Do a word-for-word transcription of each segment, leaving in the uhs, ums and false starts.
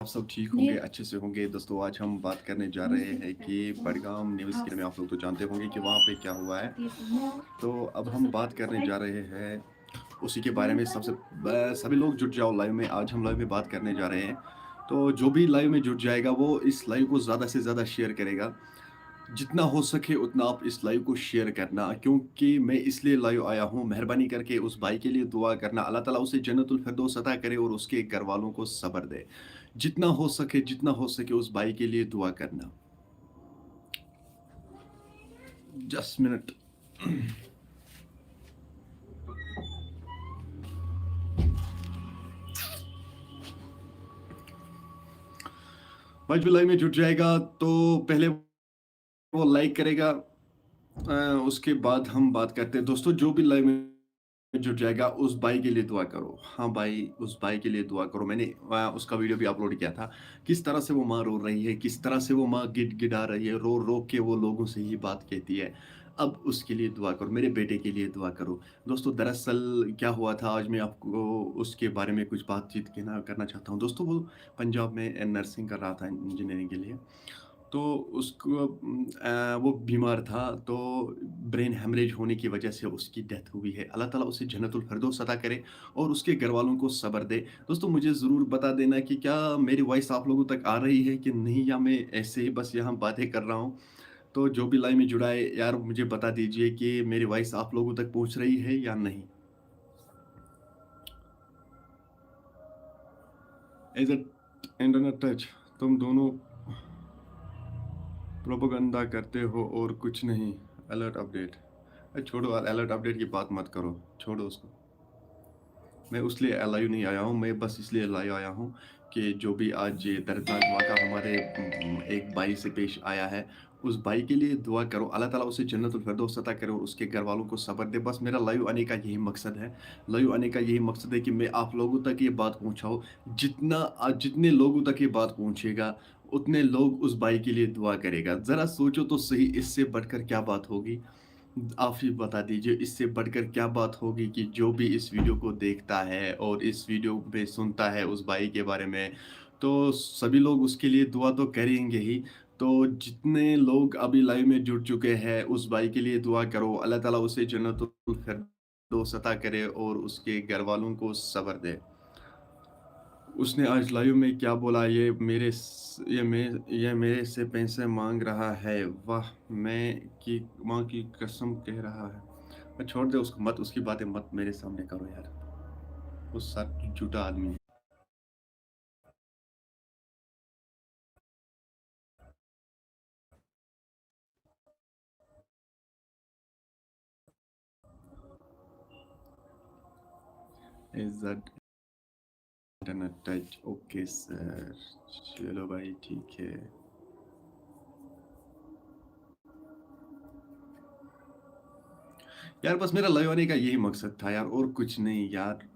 आप सब ठीक होंगे, अच्छे से होंगे। दोस्तों, आज हम बात करने जा रहे हैं कि बड़गाम न्यूज़ के में, आप लोग तो जानते होंगे कि वहाँ पे क्या हुआ है। तो अब हम बात करने जा रहे हैं उसी के बारे में। सबसे ब-, सभी लोग जुट जाओ लाइव में, आज हम लाइव में बात करने जा रहे हैं। तो जो भी लाइव में जुट जाएगा, वो इस लाइव को ज़्यादा से ज़्यादा शेयर करेगा। जितना हो सके उतना आप इस लाइव को शेयर करना, क्योंकि मैं इसलिए लाइव आया हूँ, मेहरबानी करके उस भाई के लिए दुआ करना, अल्लाह ताला उसे जन्नतुल फिरदौस अता करे और उसके घर वालों को सब्र दे। जितना हो सके, जितना हो सके उस भाई के लिए दुआ करना। Just minute. भाई जो लाइव में जुट जाएगा, तो पहले वो लाइक करेगा, अ, उसके बाद हम बात करते हैं। दोस्तों, जो भी लाइव में जुट जाएगा, उस भाई के लिए दुआ करो। हाँ भाई, उस भाई के लिए दुआ करो। मैंने, अ, उसका वीडियो भी अपलोड किया था, किस तरह से वो माँ रो रही है, किस तरह से वो माँ गिड़गिड़ा रही है, रो रो के वो लोगों से ही बात कहती है। अब उसके लिए दुआ करो, मेरे बेटे के लिए दुआ करो। दोस्तों, दरअसल क्या हुआ था, आज मैं आपको उसके बारे में कुछ बातचीत कहना, करना चाहता हूँ। दोस्तों, वो पंजाब में नर्सिंग कर रहा था, इंजीनियरिंग के लिए। तो उसको, अम, अ, वो बीमार था, तो ब्रेन हेमरेज होने की वजह से उसकी डेथ हुई है। अल्लाह ताला उसे जन्नतुल फिरदौस अता करे और उसके घर वालों को सब्र दे। दोस्तों, मुझे ज़रूर बता देना कि क्या मेरी वॉइस आप लोगों तक आ रही है कि नहीं, या मैं ऐसे ही बस यहाँ बातें कर रहा हूँ। तो जो भी लाइव में जुड़ा है यार, मुझे बता दीजिए कि मेरी वॉइस आप लोगों तक पहुँच रही है या नहीं। Is it internet touch? तुम दोनों प्रोपेगेंडा करते हो और कुछ नहीं। अलर्ट अपडेट, छोड़ो, अलर्ट अपडेट की बात मत करो, छोड़ो उसको। मैं उसलिए लाइव नहीं आया हूँ, मैं बस इसलिए लाइव आया हूँ कि जो भी आज ये दर्दनाक वाक़ा हमारे, उम, एक भाई से पेश आया है, उस भाई के लिए दुआ करो, अल्लाह ताला उसे जन्नतुल फिरदौस अता करे और उसके घर वालों को सब्र दे। बस मेरा लाइव आने का यही मकसद है, लाइव आने का यही मकसद है कि मैं आप लोगों तक ये बात पहुँचाऊँ। जितना, अ, जितने लोगों तक ये बात पहुँचेगा, उतने लोग उस भाई के लिए दुआ करेगा। ज़रा सोचो तो सही, इससे बढ़कर क्या बात होगी? आप ही बता दीजिए, इससे बढ़कर क्या बात होगी कि जो भी इस वीडियो को देखता है और इस वीडियो में सुनता है उस भाई के बारे में, तो सभी लोग उसके लिए दुआ तो करेंगे ही। तो जितने लोग अभी लाइव में जुड़ चुके हैं, उस भाई के लिए दुआ करो, अल्लाह ताला उसे जन्नतुल फिरदौस अता करे और उसके घर वालों को सब्र दे। उसने आज लाइव में क्या बोला, ये मेरे स-, ये मे-, ये मेरे से पैसे मांग रहा है। वाह, मैं की माँ की कसम कह रहा है। मैं छोड़ दे उसको, मत उसकी बातें मत मेरे सामने करो यार, वो सर झूठा आदमी है। Is that internet touch? Okay sir, चलो भाई, ठीक है। यार, बस मेरा लाइव आने का यही मकसद था यार, और कुछ नहीं यार।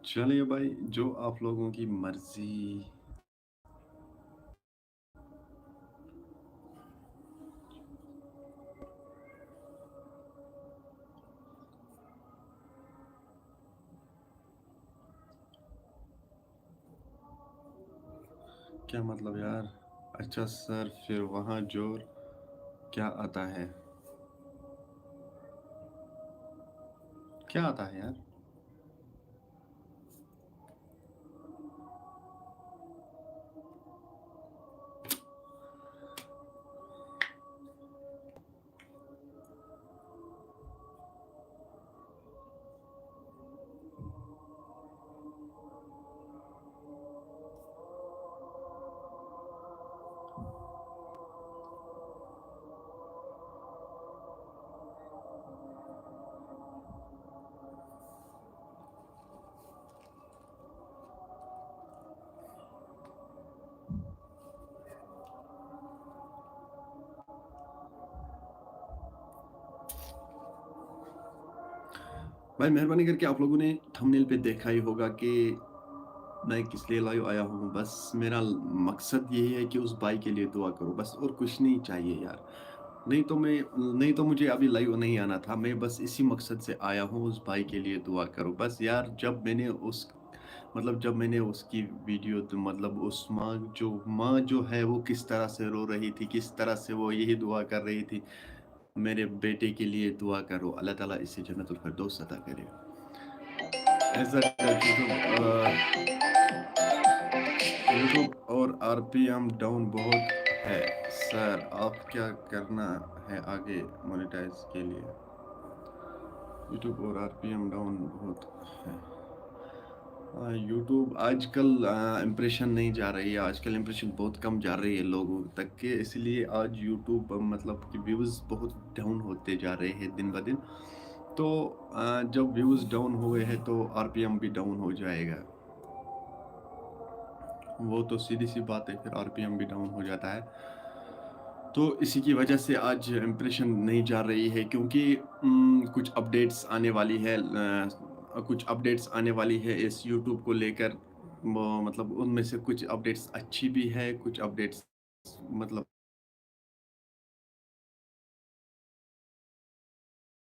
चलिए भाई, जो आप लोगों की मर्जी। क्या मतलब यार? अच्छा सर, फिर वहाँ जोर क्या आता है? क्या आता है यार? भाई, मेहरबानी करके आप लोगों ने थंबनेल पे देखा ही होगा कि मैं किस लिए लाइव आया हूँ। बस मेरा मकसद यही है कि उस भाई के लिए दुआ करो, बस, और कुछ नहीं चाहिए यार। नहीं तो मैं नहीं तो मुझे अभी लाइव नहीं आना था। मैं बस इसी मकसद से आया हूँ, उस भाई के लिए दुआ करो बस यार। जब मैंने उस मतलब जब मैंने उसकी वीडियो मतलब उस माँ जो माँ जो है वो किस तरह से रो रही थी, किस तरह से वो यही दुआ कर रही थी, मेरे बेटे के लिए दुआ करो, अल्लाह ताला इसे जन्नतुल फिरदौस अता करे। ऐसा YouTube और आरपीएम डाउन बहुत है सर, आप क्या करना है आगे मोनेटाइज के लिए? YouTube और आरपीएम डाउन बहुत है। यूट्यूब आजकल इम्प्रेशन नहीं जा रही है, आजकल इम्प्रेशन बहुत कम जा रही है लोगों तक के, इसलिए आज यूट्यूब मतलब कि व्यूज़ बहुत डाउन होते जा रहे हैं दिन ब दिन। तो जब व्यूज़ डाउन हो गए हैं तो आरपीएम भी डाउन हो जाएगा। वो तो सीधी सी बात है, फिर आरपीएम भी डाउन हो जाता है। तो इसी की वजह से आज इम्प्रेशन नहीं जा रही है, क्योंकि कुछ अपडेट्स आने वाली है कुछ अपडेट्स आने वाली है इस यूट्यूब को लेकर। मतलब उनमें से कुछ अपडेट्स अच्छी भी है, कुछ अपडेट्स मतलब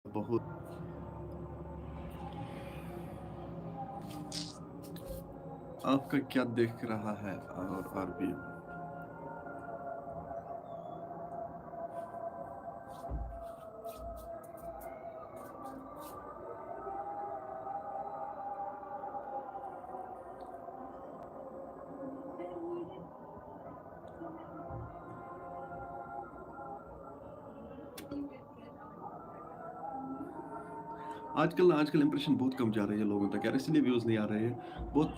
बहुत आपका क्या देख रहा है और आरबीएम? आजकल आजकल इंप्रेशन बहुत कम जा रही है लोगों तक यार, इसलिए व्यूज़ नहीं आ रहे हैं। बहुत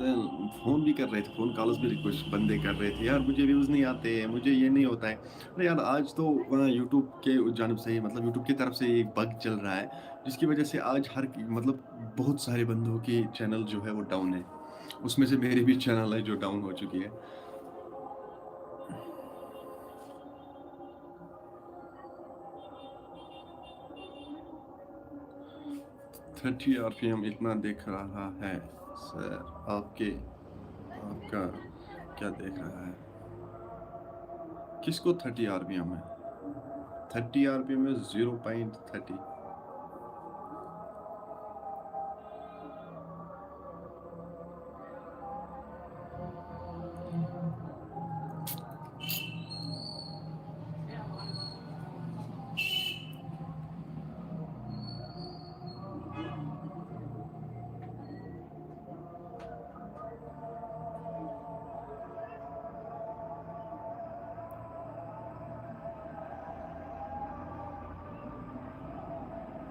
फ़ोन भी कर रहे थे, फ़ोन कॉल्स भी रिक्वेस्ट बंदे कर रहे थे यार, मुझे व्यूज़ नहीं आते, मुझे ये नहीं होता है। अरे यार, आज तो यूट्यूब के जानब से ही, मतलब यूट्यूब की तरफ से एक बग चल रहा है, जिसकी वजह से आज हर मतलब बहुत सारे बंदों की चैनल जो है वो डाउन है। उसमें से मेरी भी चैनल है जो डाउन हो चुकी है। थर्टी आरपीएम इतना दिख रहा है सर, आपके आपका क्या देख रहा है? किसको थर्टी आरपीएम है? थर्टी आरपीएम है, ज़ीरो पॉइंट थर्टी।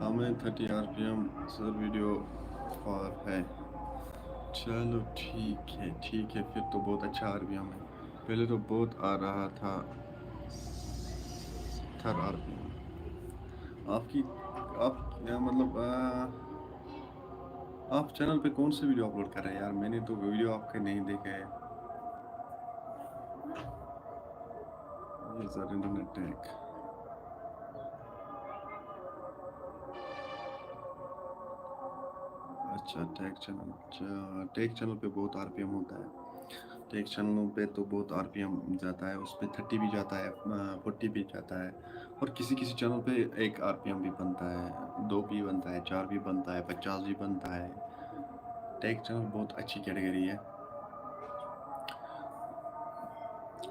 हमें thirty RPM sir video for है। चलो ठीक है, ठीक है, फिर तो बहुत अच्छा आरपीएम है। पहले तो बहुत आ रहा था सत्तर आरपीएम। आपकी आप क्या मतलब आ, आप चैनल पे कौन से वीडियो अपलोड कर रहे हैं यार? मैंने तो वीडियो आपके नहीं देखे है। ये सर इंटरनेट टैग। अच्छा, टैग चैनल। अच्छा, टैग चैनल पे बहुत आरपीएम होता है। टैग चैनलों पे तो बहुत आरपीएम जाता है, उस पे थर्टी भी जाता है, फोर्टी भी जाता है, और किसी किसी चैनल पे एक आरपीएम भी बनता है, दो भी बनता है, चार भी बनता है, पचास भी बनता है। टैग चैनल बहुत अच्छी कैटेगरी है।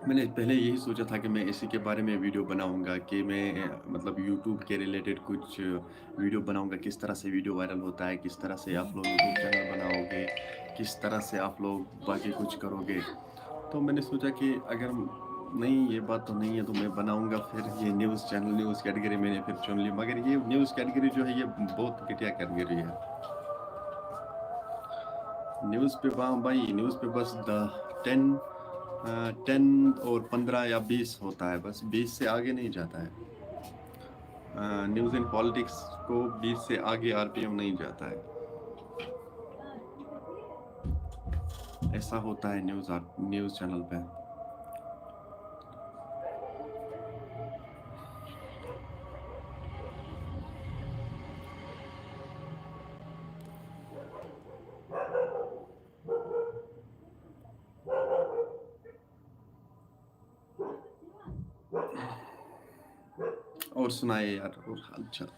मैंने पहले यही सोचा था कि मैं इसी के बारे में वीडियो बनाऊंगा कि मैं मतलब यूट्यूब के रिलेटेड कुछ वीडियो बनाऊंगा, किस तरह से वीडियो वायरल होता है, किस तरह से आप लोग यूट्यूब चैनल बनाओगे, किस तरह से आप लोग बाकी कुछ करोगे। तो मैंने सोचा कि अगर नहीं, ये बात तो नहीं है, तो मैं बनाऊंगा फिर ये न्यूज़ चैनल, न्यूज़ कैटेगरी मैंने फिर चुन ली। मगर ये न्यूज़ कैटेगरी जो है, ये बहुत घटिया कैटेगरी है। न्यूज़ पे बा- भाई, न्यूज़ पे बस द टेन टेन और पंद्रह या बीस होता है, बस बीस से आगे नहीं जाता है। न्यूज़ एंड पॉलिटिक्स को बीस से आगे आरपीएम नहीं जाता है। ऐसा होता है न्यूज़ न्यूज़ चैनल पे। और سنائے یار، اور حال چال۔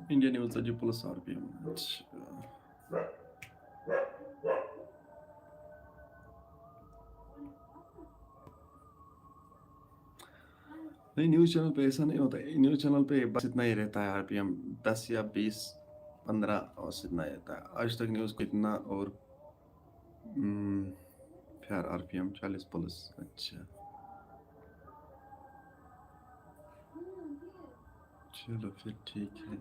انڈیا نیوز ژتجی پلس آر پی ایم۔ اچھا۔ نہیں، نیوز چینل پہ ایسا نہیں ہوتا ہے، نیوز چینل پہ بس اتنا ہی رہتا ہے، آر پی ایم دس یا بیس، پندرہ، اور اتنا ہی رہتا ہے۔ آج تک نیوز کو اتنا اور، ہم، پھر آر پی ایم چالیس پلس۔ اچھا، چلو پھر ٹھیک ہے۔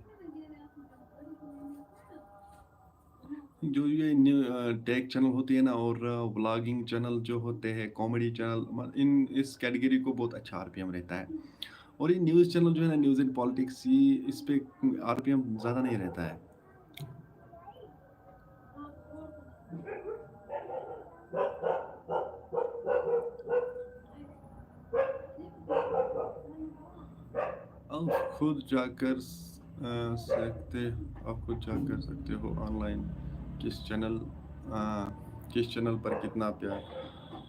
جو یہ نیو ٹیک چینل ہوتی ہے نا، اور ولاگنگ چینل جو ہوتے ہیں، کامیڈی چینل، ان اس کیٹیگری کو بہت اچھا آر پی ایم رہتا ہے۔ اور یہ نیوز چینل جو ہے نا، نیوز اینڈ پالیٹکس، یہ اس پہ آر پی ایم زیادہ نہیں رہتا ہے۔ آپ خود جا کر س- آ، سکتے آپ خود جا کر سکتے ہو آن لائن کس چینل، آ، کس چینل پر کتنا پیار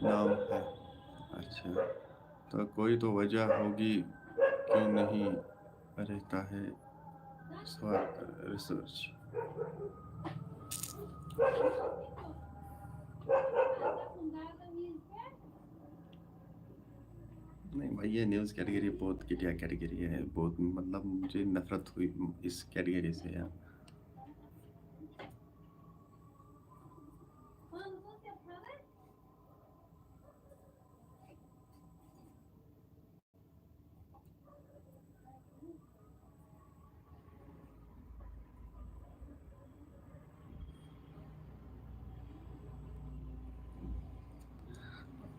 نام ہے۔ اچھا، تو کوئی تو وجہ ہوگی کیوں نہیں رہتا ہے سوال ریسرچ۔ نہیں بھائی، یہ نیوز کیٹیگری بہت گھٹیا کیٹیگری ہے، بہت، مطلب، مجھے نفرت ہوئی اس کیٹیگری سے یار۔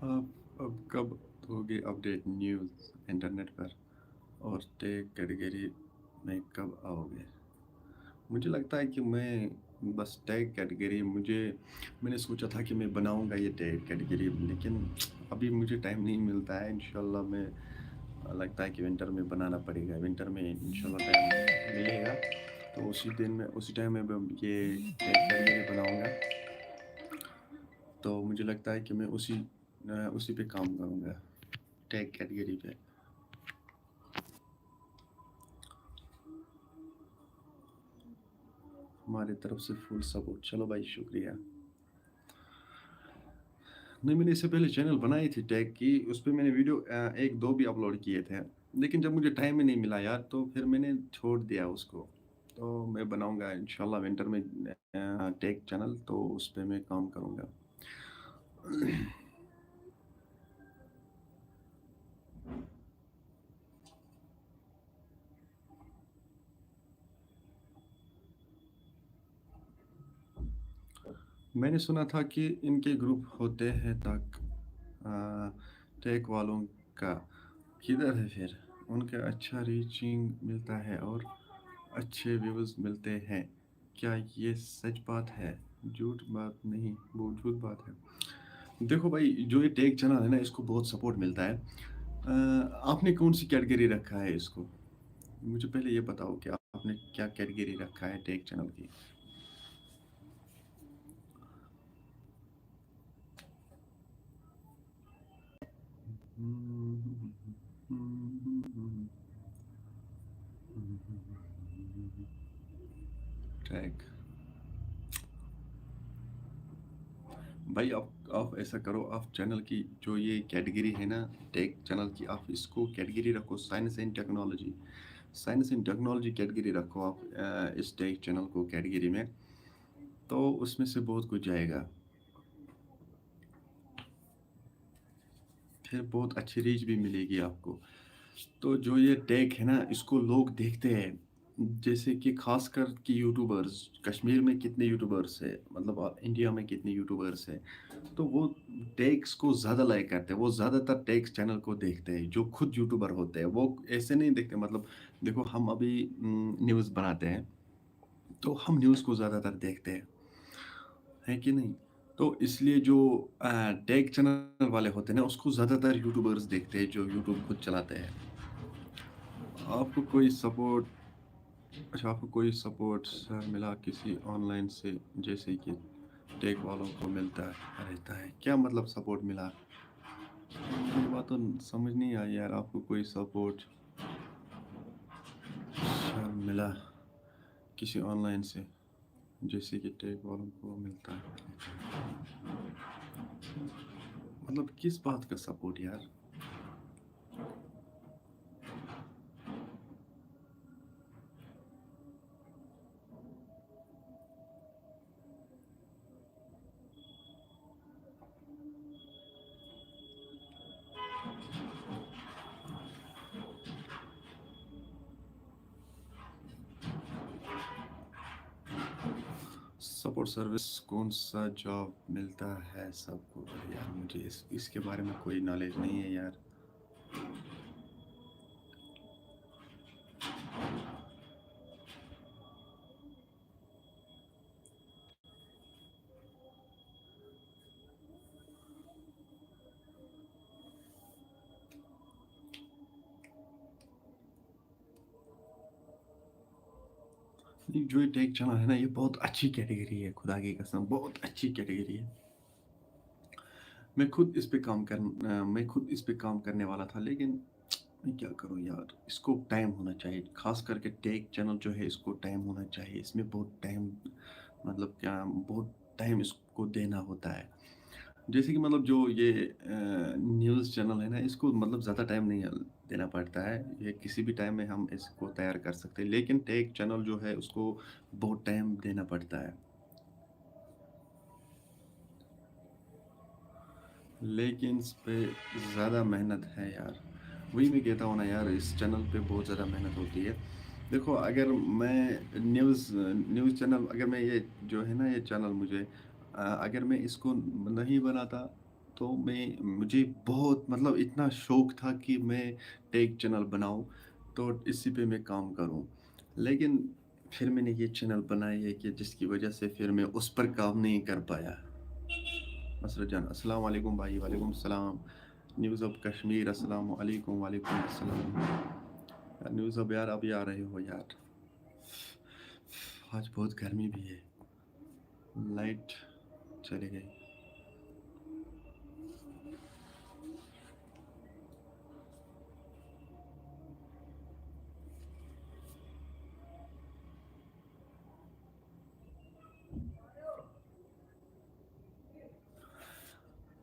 آپ اب کب ہوگے اپڈیٹ نیوز انٹرنیٹ پر، اور ٹیک کیٹیگری میں کب آؤ گے؟ مجھے لگتا ہے کہ میں بس ٹیک کیٹیگری، مجھے میں نے سوچا تھا کہ میں بناؤں گا یہ ٹیک کیٹیگری، لیکن ابھی مجھے ٹائم نہیں ملتا ہے۔ انشاءاللہ میں، لگتا ہے کہ ونٹر میں بنانا پڑے گا، ونٹر میں انشاءاللہ ٹائم ملے گا، تو اسی دن میں، اسی ٹائم میں ب- یہ ٹیک کیٹیگری بناؤں گا۔ تو مجھے لگتا ہے کہ میں اسی، اسی پہ کام کروں گا، ٹیک کیٹیگری پہ۔ ہماری طرف سے فل سپورٹ۔ چلو بھائی، شکریہ۔ نہیں، میں نے اس سے پہلے چینل بنائی تھی ٹیک کی، اس پہ میں نے ویڈیو، آ، ایک دو بھی اپلوڈ کیے تھے، لیکن جب مجھے ٹائم ہی نہیں ملا یار، تو پھر میں نے چھوڑ دیا اس کو۔ تو میں بناؤں گا انشاءاللہ ونٹر میں، آ، ٹیک چینل، تو اس پہ میں کام کروں گا۔ میں نے سنا تھا کہ ان کے گروپ ہوتے ہیں تک، آ، ٹیک والوں کا۔ کدھر ہے پھر؟ ان کا اچھا ریچنگ ملتا ہے اور اچھے ویوز ملتے ہیں۔ کیا یہ سچ بات ہے؟ جھوٹ بات نہیں، وہ جھوٹ بات ہے۔ دیکھو بھائی، جو یہ ٹیک چینل ہے نا، اس کو بہت سپورٹ ملتا ہے۔ آ، آپ نے کون سی کیٹیگری رکھا ہے اس کو؟ مجھے پہلے یہ بتاؤ کہ آپ نے کیا کیٹیگری رکھا ہے ٹیک چینل کی؟ ٹیک۔ بھائی، آپ آپ ایسا کرو، آپ چینل کی جو یہ کیٹیگری ہے نا، ٹیک چینل کی، آپ اس کو کیٹیگری رکھو science and technology. Science and technology category رکھو آپ، آ، اس ٹیک چینل کو کیٹیگری میں، تو اس میں سے بہت کچھ جائے گا، پھر بہت اچھی ریچ بھی ملے گی آپ کو۔ تو جو یہ ٹیک ہے نا، اس کو لوگ دیکھتے ہیں، جیسے کہ خاص کر کہ یوٹیوبرز، کشمیر میں کتنے یوٹیوبرز ہیں، مطلب، آ، انڈیا میں کتنے یوٹیوبرز ہیں، تو وہ ٹیکس کو زیادہ لائک کرتے ہیں، وہ زیادہ تر ٹیکس چینل کو دیکھتے ہیں۔ جو خود یوٹیوبر ہوتے ہیں، وہ ایسے نہیں دیکھتے، مطلب، دیکھو، ہم ابھی، م، نیوز بناتے ہیں، تو ہم نیوز کو زیادہ تر دیکھتے ہیں، ہے کہ نہیں؟ تو اس لیے جو، آ، ٹیک چینل والے ہوتے ہیں نا، اس کو زیادہ تر یوٹیوبرز دیکھتے ہیں جو یوٹیوب خود چلاتے ہیں۔ آپ کو کوئی سپورٹ، اچھا، آپ کو کوئی سپورٹ سر ملا کسی آن لائن سے، جیسے کہ ٹیک والوں کو ملتا رہتا ہے؟ کیا مطلب سپورٹ ملا؟ ये बात तो समझ नहीं आई यार, आपको कोई सपोर्ट मिला किसी ऑनलाइन से, जैसे कि टेक वालों को मिलता है? मतलब, किस बात का सपोर्ट यार? सपोर्ट सर्विस कौन सा जॉब मिलता है सबको? यार, मुझे इस, इसके बारे में कोई नॉलेज नहीं है यार। ये जो ये टेक चैनल है ना, ये बहुत अच्छी कैटेगरी है, खुदा की कसम, बहुत अच्छी कैटेगरी है। मैं खुद इस पे काम कर अ, मैं खुद इस पे काम करने वाला था, लेकिन मैं क्या करूँ यार, इसको टाइम होना चाहिए। खास करके टेक चैनल जो है, इसको टाइम होना चाहिए। इसमें बहुत टाइम, मतलब क्या, बहुत टाइम इसको देना होता है। जैसे कि, मतलब, जो ये न्यूज़ चैनल है ना, इसको, मतलब, ज़्यादा टाइम नहीं देना पड़ता है। ये किसी भी टाइम में हम इसको तैयार कर सकते हैं, लेकिन टेक चैनल जो है, उसको बहुत टाइम देना पड़ता है। लेकिन इस पे ज़्यादा मेहनत है यार। वही मैं कहता हूँ ना यार, इस चैनल पे बहुत ज़्यादा मेहनत होती है। देखो, अगर मैं न्यूज़ न्यूज़ चैनल अगर मैं ये जो है ना, ये चैनल मुझे अ, अगर मैं इसको नहीं बनाता, तो मैं मुझे बहुत, मतलब, इतना शौक था कि मैं टेक चैनल बनाऊं, तो इसी पे मैं काम करूं। लेकिन फिर मैंने ये चैनल बनाई है कि जिसकी वजह से फिर मैं उस पर काम नहीं कर पाया। मसरत जान, अस्सलाम वालेकुम भाई। वालेकुम सलाम। न्यूज़ ऑफ कश्मीर, अस्सलाम वालेकुम। वालेकुम अस्सलाम। न्यूज़ ऑफ, यार, अभी आ रहे हो यार? आज बहुत गर्मी भी है। लाइट चली गई।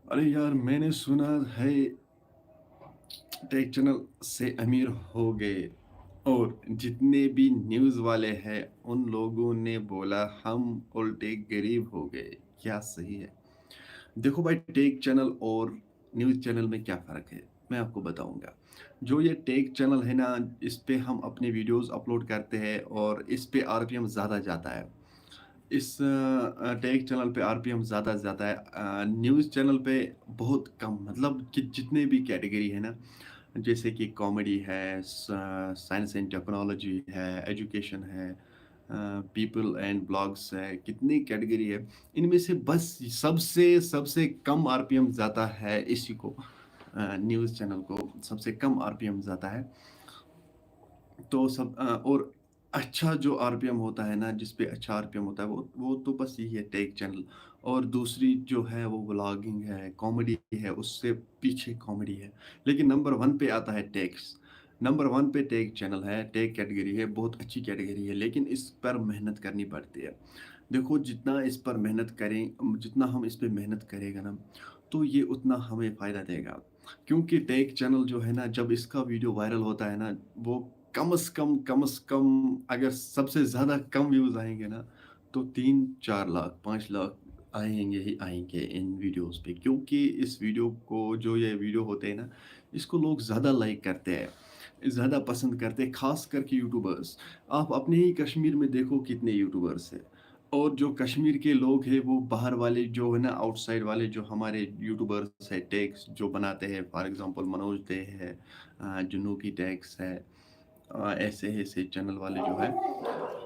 अरे यार, मैंने सुना है टेक चैनल से अमीर हो गए और जितने भी न्यूज़ वाले हैं, उन लोगों ने बोला हम उल्टे गरीब हो गए। क्या सही है? देखो भाई, टेक चैनल और न्यूज़ चैनल में क्या फ़र्क है, मैं आपको बताऊंगा। जो ये टेक चैनल है ना, इस पे हम अपने वीडियोस अपलोड करते हैं और इस पे आरपीएम ज़्यादा जाता है। इस टेक चैनल पे आरपीएम ज़्यादा जाता है। न्यूज़ चैनल पे बहुत कम, मतलब कि जितने भी कैटेगरी है ना, जैसे कि कॉमेडी है, साइंस एंड टेक्नोलॉजी है, एजुकेशन है, पीपल एंड ब्लॉग्स है, कितनी कैटेगरी है, इनमें से बस सबसे सबसे कम आरपीएम जाता है इसी को। न्यूज़ चैनल को सबसे कम आरपीएम जाता है। तो सब अ, और अच्छा जो आरपीएम होता है ना, जिस पे अच्छा आरपीएम होता है, वो वो तो बस यही है, टेक चैनल। और दूसरी जो है, वो व्लॉगिंग है, कॉमेडी है, उससे पीछे कॉमेडी है। लेकिन नंबर वन पे आता है टेक्स। नंबर वन पे टेक चैनल है, टेक कैटेगरी है, बहुत अच्छी कैटेगरी है, लेकिन इस पर मेहनत करनी पड़ती है। देखो, जितना इस पर मेहनत करें, जितना हम इस पे मेहनत करेगा ना, तो ये उतना हमें फ़ायदा देगा। क्योंकि टेक चैनल जो है ना, जब इसका वीडियो वायरल होता है ना, वो कम से कम, कम से कम, अगर सबसे ज़्यादा कम व्यूज़ आएंगे ना, तो तीन चार लाख, पाँच लाख आएंगे ही आएंगे इन वीडियोस पे। क्योंकि इस वीडियो को, जो ये वीडियो होते हैं ना, इसको लोग ज़्यादा लाइक करते हैं, ज़्यादा पसंद करते हैं, खास करके यूट्यूबर्स। आप अपने ही कश्मीर में देखो, कितने यूट्यूबर्स हैं। और जो कश्मीर के लोग हैं, वो बाहर वाले जो है ना, आउटसाइड वाले जो हमारे यूट्यूबर्स हैं, टेक्स जो बनाते हैं, फॉर एग्जांपल मनोज दे है, अ, जुनू की टेक्स है, अ, ऐसे ऐसे चैनल वाले जो है,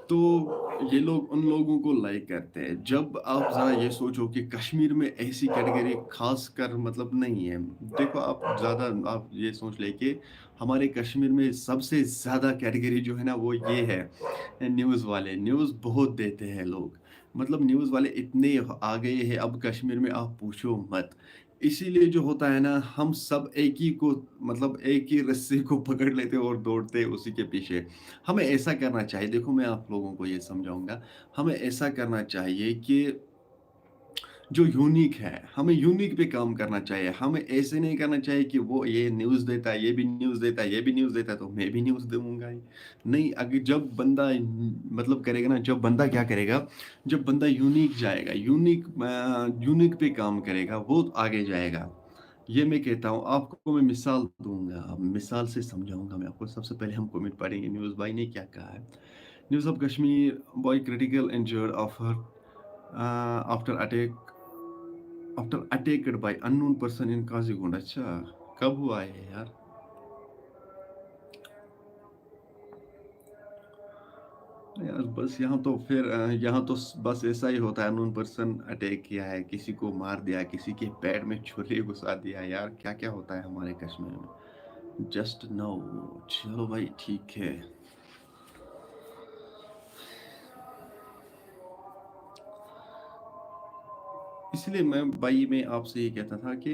तो ये लोग उन लोगों को लाइक करते हैं। जब आप ज़रा ये सोचो कि कश्मीर में ऐसी कैटेगरी खास कर, मतलब, नहीं है। देखो, आप ज़्यादा, आप ये सोच ले कि हमारे कश्मीर में सबसे ज़्यादा कैटेगरी जो है ना, वो ये है, न्यूज़ वाले। न्यूज़ बहुत देते हैं लोग, मतलब, न्यूज़ वाले इतने आ गए हैं अब कश्मीर में, आप पूछो मत। इसीलिए जो होता है ना, हम सब एक ही को, मतलब एक ही रस्सी को पकड़ लेते हैं और दौड़ते हैं उसी के पीछे। हमें ऐसा करना चाहिए। देखो, मैं आप लोगों को ये समझाऊंगा, हमें ऐसा करना चाहिए कि जो यूनिक है, हमें यूनिक पे काम करना चाहिए। हमें ऐसे नहीं करना चाहिए कि वो ये न्यूज़ देता है, ये भी न्यूज़ देता है, ये भी न्यूज़ देता है, तो मैं भी न्यूज़ दूंगा ही। नहीं, अगर जब बंदा, मतलब करेगा ना, जब बंदा क्या करेगा, जब बंदा यूनिक जाएगा, यूनिक यूनिक पे काम करेगा, वो आगे जाएगा। ये मैं कहता हूँ आपको। मैं मिसाल दूंगा, अब मिसाल से समझाऊंगा मैं आपको। सबसे पहले हम कमेंट पढ़ेंगे, न्यूज़ भाई ने क्या कहा है। News of Kashmir: boy critical injured after uh, after attack after attacked by unknown person in Kazigund। अच्छा, कब हुआ है यार? यार, बस यहाँ तो फिर अ, यहाँ तो स- बस ऐसा ही होता है। अननोन पर्सन अटैक किया है, किसी को मार दिया, किसी के पैर में छुरी घुसा दिया। यार, क्या क्या होता है हमारे कश्मीर में, जस्ट नो। चलो भाई, ठीक है। इसलिए मैं, भाई, मैं आपसे ये कहता था कि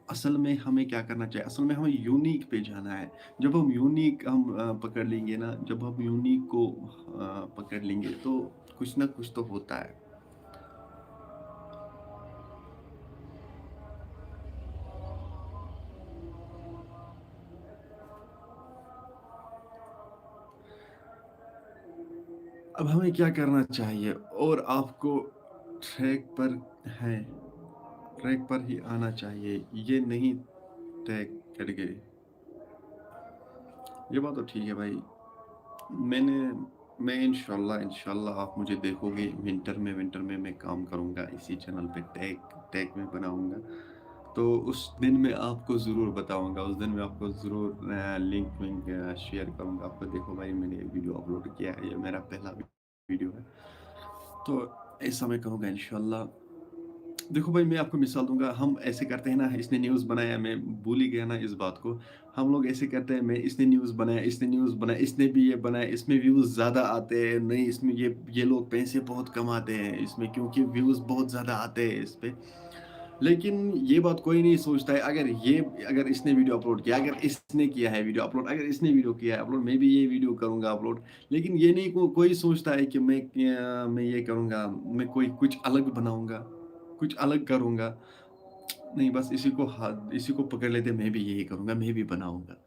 असल में हमें क्या करना चाहिए। असल में हमें यूनिक पे जाना है। जब हम यूनिक हम अ, पकड़ लेंगे ना, जब हम यूनिक को अ, पकड़ लेंगे, तो कुछ ना कुछ तो होता है। अब हमें क्या करना चाहिए? और आपको ट्रैक पर है, ट्रैक पर ही आना चाहिए, ये नहीं ट्रैक कट गए। ये बात तो ठीक है भाई। मैंने मैं इंशाल्लाह, इंशाल्लाह आप मुझे देखोगे विंटर में। विंटर में मैं काम करूँगा इसी चैनल पे, टेक टेक में बनाऊँगा। तो उस दिन मैं आपको ज़रूर बताऊँगा, उस दिन मैं आपको ज़रूर लिंक विंक शेयर करूँगा आपको। देखो भाई, मैंने वीडियो अपलोड किया है, ये मेरा पहला वीडियो है। तो ऐसा मैं करूँगा इंशाल्लाह। देखो भाई, मैं आपको मिसाल दूंगा। हम ऐसे करते हैं ना, इसने न्यूज़ बनाया, मैं भूल ही गया ना इस बात को। हम लोग ऐसे करते हैं, मैं इसने न्यूज़ बनाया, इसने न्यूज़ बनाया, इसने भी ये बनाया, इसमें व्यूज़ ज़्यादा आते हैं, नहीं, इसमें ये ये लोग पैसे बहुत कमाते हैं इसमें, क्योंकि व्यूज़ बहुत ज़्यादा आते हैं इस पे। लेकिन ये बात कोई नहीं सोचता है, अगर ये अगर इसने वीडियो अपलोड किया, अगर इसने किया है वीडियो अपलोड, अगर इसने वीडियो किया है अपलोड, मैं भी ये वीडियो करूँगा अपलोड। लेकिन ये नहीं को, कोई सोचता है कि मैं अ, मैं ये करूँगा, मैं कोई कुछ अलग बनाऊँगा, कुछ अलग करूँगा। नहीं, बस इसी को हाथ इसी को पकड़ लेते, मैं भी यही करूँगा, मैं भी बनाऊँगा।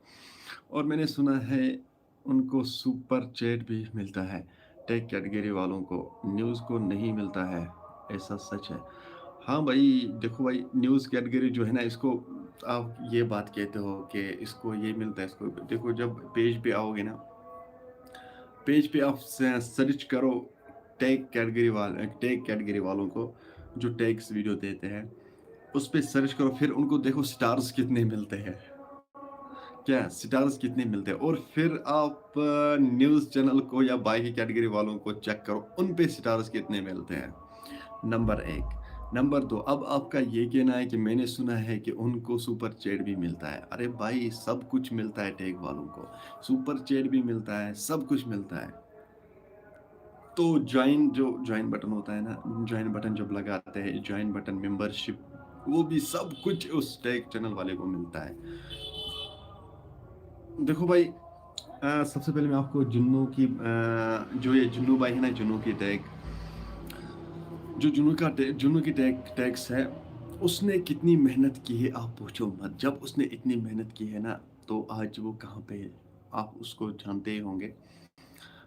और मैंने सुना है उनको सुपर चैट भी मिलता है, टेक कैटेगरी वालों को न्यूज़ को नहीं मिलता है, ऐसा सच है? हाँ भाई, देखो भाई, न्यूज़ कैटेगरी जो है ना, इसको आप ये बात कहते हो कि इसको ये मिलता है, इसको देखो, जब पेज पे आओगे ना, पेज पे आप सर्च करो टेक कैटेगरी वाले टेक कैटेगरी वालों को, जो टेक्स वीडियो देते हैं, उस पे सर्च करो, फिर उनको देखो स्टार्स कितने मिलते हैं, क्या स्टार्स कितने मिलते हैं, और फिर आप न्यूज़ चैनल को या बाकी कैटेगरी वालों को चेक करो, उन पे स्टार्स कितने मिलते हैं। नंबर एक। नंबर दो, अब आपका ये कहना है कि मैंने सुना है कि उनको सुपर चैट भी मिलता है। अरे भाई, सब कुछ मिलता है टेक वालों को, सुपर चैट भी मिलता है, सब कुछ मिलता है। तो ज्वाइन जो ज्वाइन बटन होता है ना, ज्वाइन बटन जब लगाते हैं, ज्वाइन बटन, मेंबरशिप, वो भी सब कुछ उस टेक चैनल वाले को मिलता है। देखो भाई, अ, सबसे पहले मैं आपको जुन्नू की अ, जो ये जुन्नू भाई है ना, जुन्नू की टेक, जो जुन्नू का टे, जुन्नू की टेक टैक्स है, उसने कितनी मेहनत की है, आप पूछो मत। जब उसने इतनी मेहनत की है ना, तो आज वो कहाँ पे है, आप उसको जानते ही होंगे।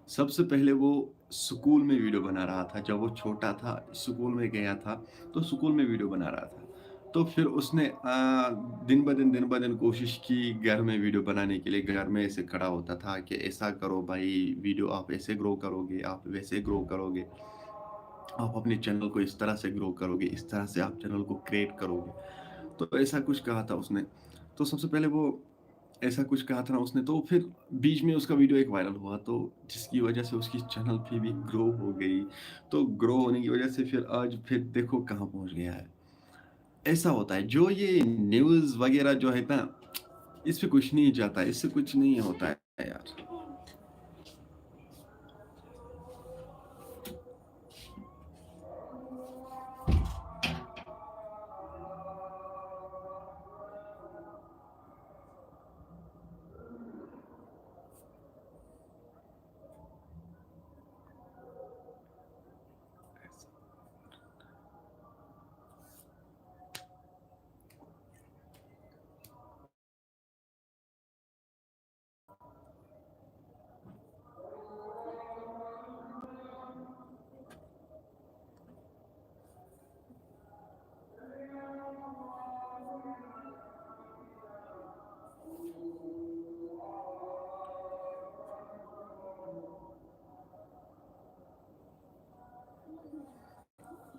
सबसे पहले वो स्कूल में वीडियो बना रहा था। जब वो छोटा था, स्कूल में गया था, तो स्कूल में वीडियो बना रहा था। तो फिर उसने अ, दिन ब दिन दिन ब दिन कोशिश की घर में वीडियो बनाने के लिए। घर में ऐसे खड़ा होता था कि ऐसा करो भाई, वीडियो आप ऐसे ग्रो करोगे, आप वैसे ग्रो करोगे, आप अपने चैनल को इस तरह से ग्रो करोगे, इस तरह से आप चैनल को क्रिएट करोगे। तो ऐसा कुछ कहा था उसने। तो सबसे पहले वो ऐसा कुछ कहा था ना उसने, तो फिर बीच में उसका वीडियो एक वायरल हुआ, तो जिसकी वजह से उसकी चैनल भी ग्रो हो गई। तो ग्रो होने की वजह से फिर आज फिर देखो कहाँ पहुँच गया है। ऐसा होता है, जो ये न्यूज़ वगैरह जो है ना, इस पे कुछ नहीं जाता, इससे कुछ नहीं होता है यार।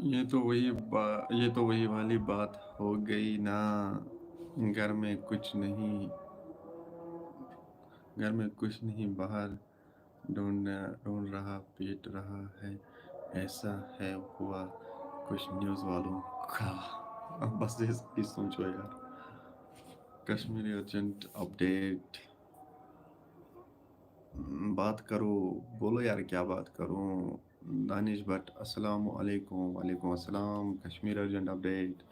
ये तो वही बा, ये तो वही वाली बात हो गई ना। घर में कुछ नहीं, घर में कुछ नहीं, बाहर ढूंढ ढूंढ रहा, पीट रहा है। ऐसा है हुआ कुछ न्यूज़ वालों का। अब बस ऐसा ही सोचो यार। Kashmiri urgent update. बात करो, बोलो यार, क्या बात करूं? दानिश भट्ट, अस्सलाम वालेकुम। वालेकुम अस्सलाम। Kashmir urgent update.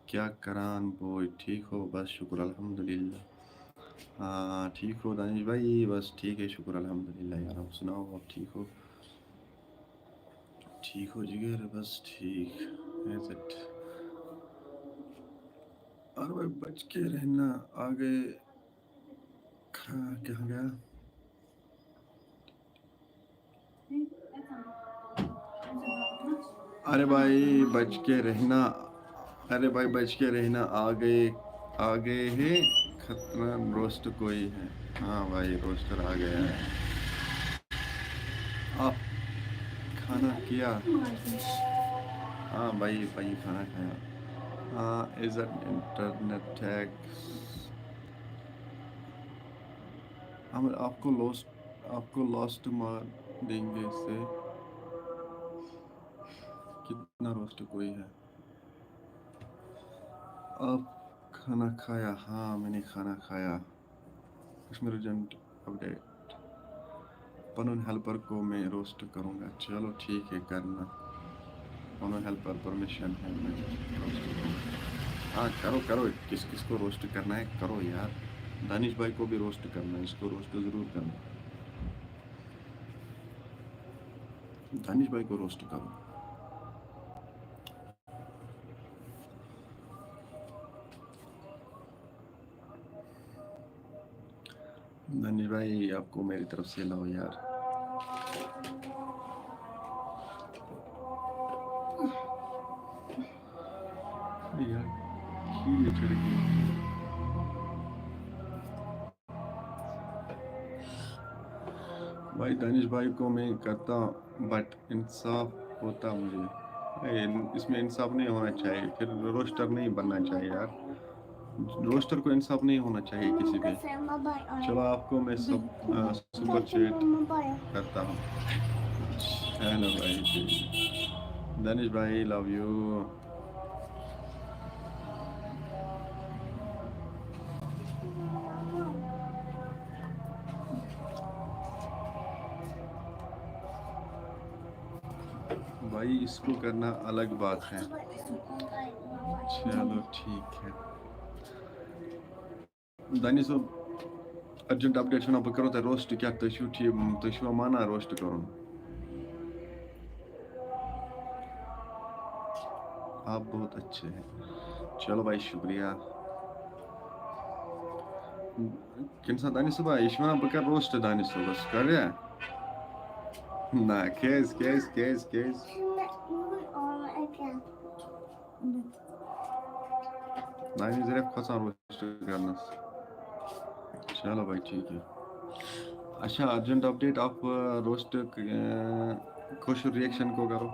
क्या करान बॉय, ठीक हो? बस शुक्र अल्हम्दुलिल्लाह। हाँ, ठीक हो दानिश भाई? बस ठीक है, शुक्र अल्हम्दुलिल्लाह। यार, आप सुनाओ, आप ठीक हो? ठीक हो जिगर? बस ठीक। Is it? अरे भाई, बच के रहना, आगे कहाँ, कहाँ गया? अरे भाई, बच के रहना, अरे भाई, बच के रहना, आ गए, आ गए हैं, खतरा रोस्ट कोई है। हाँ भाई, रोस्टर आ गया है। आप खाना किया? हाँ भाई, भाई, खाना खाया। हाँ, is it internet tax? हम आपको लॉस्ट, आपको लॉस्ट मार देंगे इससे। कितना रोस्ट कोई है? आप खाना खाया? हाँ, मैंने खाना खाया। Kashmir urgent update. पनुन हेल्पर को मैं रोस्ट करूँगा। चलो ठीक है, करना। पनुन हेल्पर परमिशन है, मैं रोस्ट करूँगा। हाँ, करो, करो, किस किस को रोस्ट करना है, करो यार। दानिश भाई को भी रोस्ट करना है, इसको रोस्ट ज़रूर करना। दानिश भाई को रोस्ट करो। दानिश भाई, आपको मेरी तरफ से लाओ यार। यार, खीर चढ़ गई। भाई, दानिश भाई को मैं करता, बट इंसाफ होता मुझे। ए, इसमें इंसाफ नहीं होना चाहिए, फिर रोस्टर नहीं बनना चाहिए यार। रोस्टर को इंसाफ नहीं होना चाहिए किसी पे। चलो, आपको मैं सब, अ, सुपर चैट करता हूँ। हेलो भाई, दानिश भाई, लव यू। भाई, इसको करना अलग बात है। चलो, ठीक है। दानिश صٲب, अर्जेंट اپڈیٹ چھُنہ، بہٕ کرو تۄہہِ روسٹ۔ کیٛاہ تُہۍ چھِو ٹھیٖک؟ تُہۍ چھِوا مانان روسٹ کرُن؟ آپ بہت اچھے ہیں۔ چلو بھائی، شکریہ۔ کِنہٕ سا دانش صٲبا، یہِ چھُ وَنان بہٕ کَرٕ روسٹ دانش صٲبَس، کَرٕ یا؟ نہ، کیٛازِ، کیٛازِ، کیٛازِ، کیٛازِ؟ دانش ذرا کھۄژان روسٹ کرنَس۔ چلو بھائی، ٹھیٖک ہے۔ اچھا، urgent update of roast, Koshur reaction کو کرو۔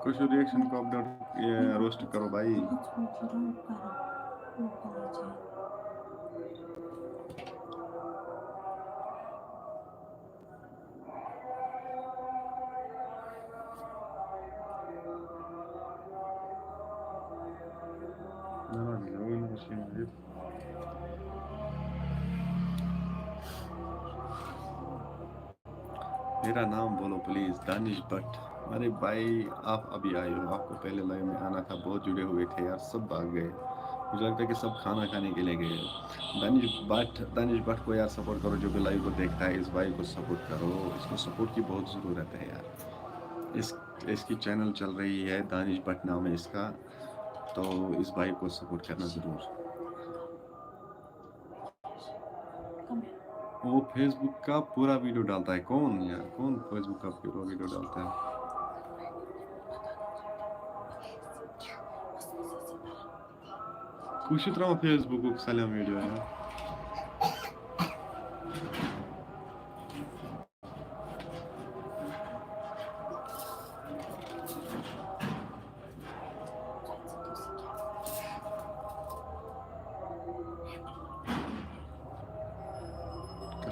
کٲشُر ریئیکشن کو اپڈیٹ، یہ روسٹ کرو بھائی۔ میرا نام بولو پلیز، دانش بٹ۔ ارے بھائی، آپ ابھی آئے ہو، آپ کو پہلے لائیو میں آنا تھا، بہت جڑے ہوئے تھے یار، سب بھاگ گئے۔ مجھے لگتا ہے کہ سب کھانا کھانے کے لیے گئے۔ دانش بٹ، دانش بٹ کو یار سپورٹ کرو، جو بھی لائیو کو دیکھتا ہے، اس بھائی کو سپورٹ کرو، اس کو سپورٹ کی بہت ضرورت ہے یار۔ اس، اس کی چینل چل رہی ہے، دانش بٹ نام ہے اس کا، تو اس بھائی کو سپورٹ کرنا ضرور۔ وہ فیس بک کا پورا ویڈیو ڈالتا ہے۔ کون یار، کون فیس بک کا پورا ویڈیو ڈالتا ہے؟ کُس چھُ ترٛاوان فیس بُکُک سلیم ویڈیو یار؟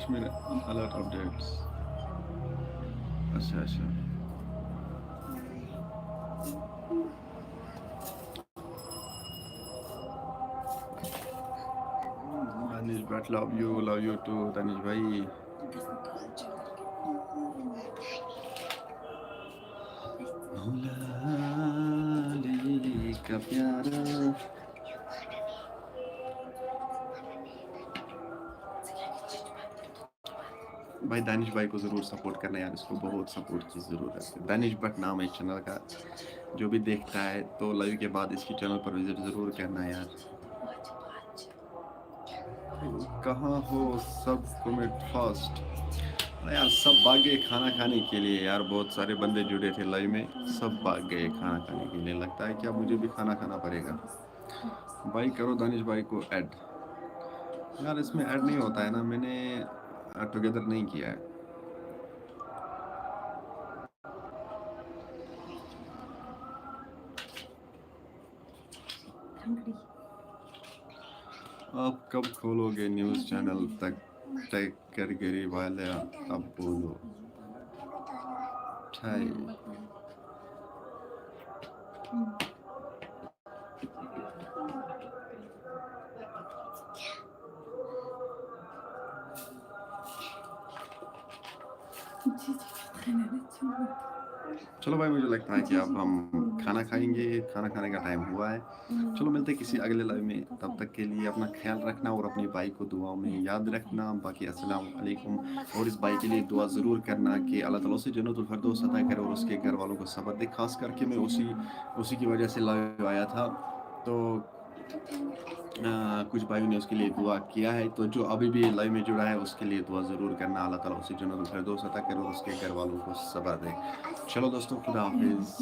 میرے الرٹ اپڈیٹس۔ اچھا اچھا۔ Danish Bhat, love you, love you too Danish بھائی۔ مولا علی کا پیارا۔ بھائی دانش بھائی کو ضرور سپورٹ کرنا یار، اس کو بہت سپورٹ کی ضرورت ہے۔ دانش بٹ نام ہے چینل کا، جو بھی دیکھتا ہے تو لائیو کے بعد اس کی چینل پر وزٹ ضرور کرنا یار۔ کہاں ہو سب، کمنٹ فاسٹ۔ یار سب بھاگ گئے کھانا کھانے کے لیے یار، بہت سارے بندے جڑے تھے لائیو میں، سب بھاگ گئے کھانا کھانے کے لیے۔ لگتا ہے کہ اب مجھے بھی کھانا کھانا پڑے گا۔ بھائی کرو دانش بھائی کو ایڈ۔ یار اس میں ایڈ نہیں ہوتا ہے نا، میں نے ٹوگیدر نہیں کیا ہے۔ آپ کب کھولو گے نیوز چینل؟ تک ٹیک کر گری والے، اب بولو۔ ٹھائی۔ چلو بھائی، مجھے لگتا ہے کہ اب ہم کھانا کھائیں گے، کھانا کھانے کا ٹائم ہوا ہے۔ چلو ملتے ہیں کسی اگلے لائیو میں، تب تک کے لیے اپنا خیال رکھنا اور اپنے بھائی کو دعاؤں میں یاد رکھنا۔ باقی السلام علیکم، اور اس بھائی کے لیے دعا ضرور کرنا کہ اللہ تعالیٰ اسے جنت الفردوس عطا کرے اور اس کے گھر والوں کو صبر دے۔ خاص کر کے میں اسی اسی کی وجہ سے لائیو آیا تھا، تو آ، کچھ بھائیوں نے اس کے لیے دعا کیا ہے، تو جو ابھی بھی لائیو میں جڑا ہے اس کے لیے دعا ضرور کرنا، اللہ تعالیٰ اسے جنت الفردوس عطا کرے اور اس کے گھر والوں کو صبر دے۔ چلو دوستو، خدا حافظ۔